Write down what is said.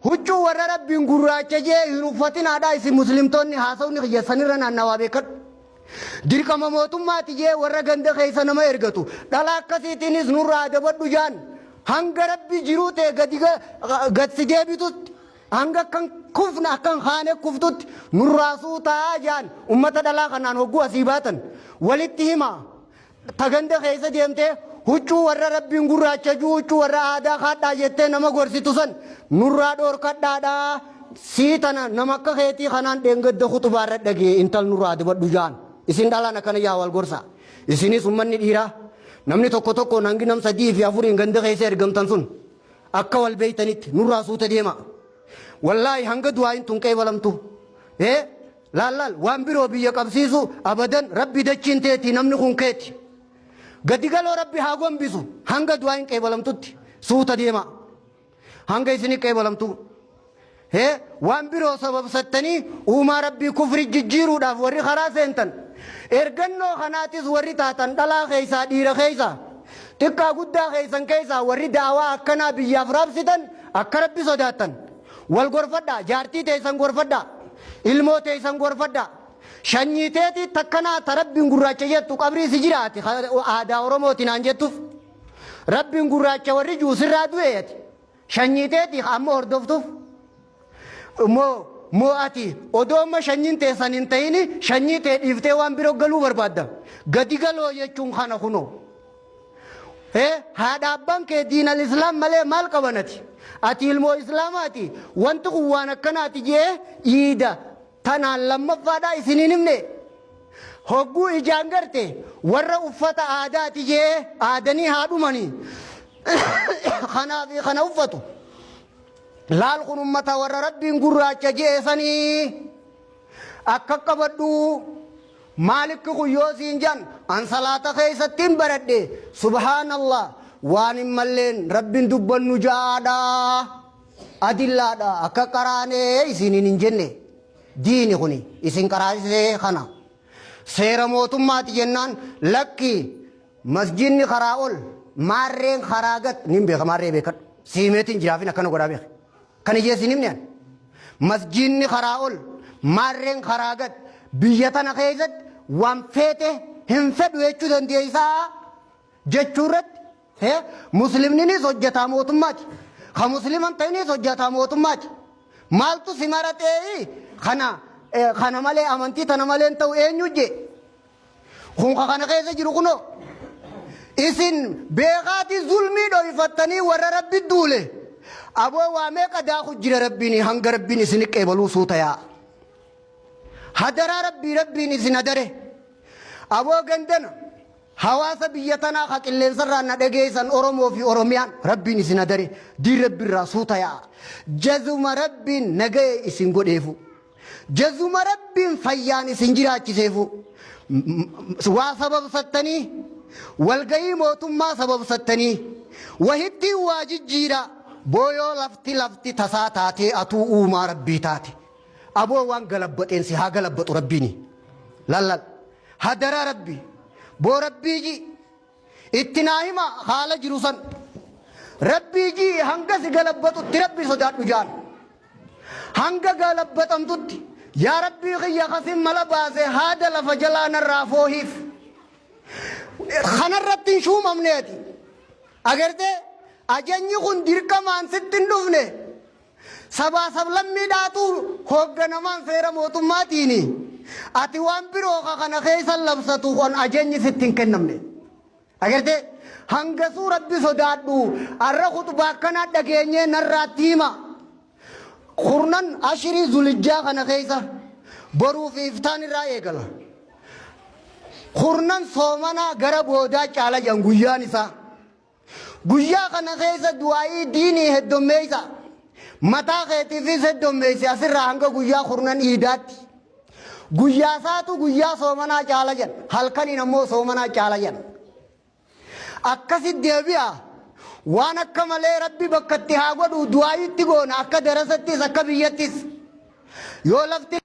Huccuu warra Rabbiin gurraacha jee hin uffatinaadha isin muslimtoonni haasawni kiyya sanirra naannawaa beekadhu. Dirqama mootummaati jee warra ganda keessa nama ergatu dhala akkasiitiinis nurraa adabadhu jaan hanga Rabbi jiruu tee gadi gad si deebitutti hanga akkan kufne akkan kaane kuftutti nurraa suutaa jaan ummata dhalaa kanaan hogguu asii baatan walitti himaa. Ta ganda keessa deemtee huccuu warra Rabbiin gurraacha juu huccuu warra aadaa kaadhaa jettee nama gorsitu san nurraa dhoorkadhaadha. Sii tana nama akka keetii kanaan dheengadda khuxubaa irra dhagee intal nurraa adabadhu jaan. Isin dhalaan akkana yaa wal gorsa. Isinis ummanni dhiiraa namni tokko tokkoon hangi nam sadii fi afuriin ganda keessa ergamtan sun akka wal beeytanitti nurraa suuta deema. Wallaahi hanga du'aayin tun qeebalamtu. Ee Laal laal waan biroo biyya qabsiisu abadan rabbi dachiin teeti namni kun keeti. Gadi galoo rabbi haa gombisu hanga du'aayin qeebalamtutti suuta deema. Hanga isini qeebalamtu. Hee waan biroo sababsattanii uumaa rabbii kufri jijjiiruudhaaf warri karaa seentan. Ergannoo kanaatis warri taatan dhalaa keessaa dhiira keessaa xiqqaa guddaa keessan keessaa warri da'awaa akkanaa biyyaaf raabsitan akka rabbi sodaattan. Wal gorfadhaa, jaartii teessan gorfadhaa, ilmoo teessan gorfadhaa. Shanyii teetii takkanaa ta rabbiin gurraacha jettu qabrii si jiraati aadaa Oromooti naan jettuuf. Rabbiin gurraacha warri jiru sirraa du'e ati. Shanyii teetii amma hordoftuuf. Moo moo ati odoo amma shanyiin teessan hin ta'ini shanyii tee dhiiftee waan biroo galuu barbaadda. Gadi galoo jechuun kana kunoo. Hee haadha abbaan kee diinal islaam malee maal qaban ati? Ati ilmoo islaamaati wanti kun waan akkanaati jee iida tanaan lammaffaadhaa isiniin himne. Hogguu ijaan garte warra uffata aadaati jee aadanii haa dhumanii kanaa fi kana uffatu. Laal kun ummata warra rabbiin gurraacha jee sanii akka qabadhuu. Maalikki kun yoo siin jan an salaata keessattiin baradhe subhaanallah waan hin malleen rabbin dubbannu ja'aadha adillaadha akka qaraanee isiniin hin jenne diini kuni isin qaraasisee kana seera mootummaati jennaan lakki masjidni karaa ol maarreen karaa gad nin beeka maarree beekadhu siimeetiin jiraafin akkana godhaa beeka Kan ijee sin himne an. Masjiidni karaa ol, maarreen karaa gad. Biyya tana keessatti waan feete hin fedhu jechuu dandeessaa jechuu irratti hee, muslimninis hojjetaa mootummaati. Ka muslima hin ta'inis hojjetaa mootummaati. Maaltu si maraxee kana eh, kana malee amantii tana malee hin ta'u eenyu jee? Kun ka kana keessa jiru kunoo. Isin beekaati zulmii dhoyfattanii warra rabbi duule. Aboo waa meeqa daaku jira rabbiin hanga rabbiin isin qeebaluu suuta yaa. Hadaraa rabbii rabbiin isin hadare. Aboo gandana hawaasa biyya tanaa ka qilleensarraa na dhageessan Oromoo fi Oromiyaan rabbiin isin hadare. Diin rabbiirraa suuta yaa. Jazuma rabbiin nagaya isin godheefu. Jazuma Rabbiin fayyaan isin jiraachiseefu waa sababsattanii walgahii mootummaa sababsattanii wahittiin waa jijjiira booyoo lafti lafti tasaa taatee atuu uumaa Rabbii taate aboo waan galabbaxeen si haa galabbaxu Rabbiini lallal hadaraa Rabbii boo Rabbii ji Itti naa hima haala jiru san. Rabbii ji'i hanga si galabbaxutti Rabbi sodaadhu jaan. Hanga galabbaxamtutti yaa Rabbii kiyya kasin mala baase haada lafa jalaa narraa foohiif. Kanarratti hin shuumamne ati. Agartee ajanyi kun dirqamaan sitti hin dhufne. Sabaa sablammiidhaatu hoogganamaan seera mootummaatiini. Ati waan biroo ka kana keessa labsatu kan ajanyi sitti hin kennamne. Agartee hangasuu rabbi sodaadhu arra khuxbaa akkanaa dhageenyee narraatti hima. Kurnan ashirii zulijjaa kana keessa boruu fi iftaan irraa eegala. Kurnan soomanaa gara boodaa caala jedhan guyyaan isaa. Guyyaa kana keessa du'aa'ii diinii heddommeeysa. Mataa keetiifis heddommeeysi asirraa hanga guyyaa kurnan iidaatti. Guyyaa isaatu guyyaa soomanaa caala jedhan. Halkaniin ammoo soomanaa caala jedhan. Akkasitti deebi'a. Waan akka malee Rabbi bakka itti haa godhu du'aa'iitti goona akka darasattis akka biyyattis. Yoo lafti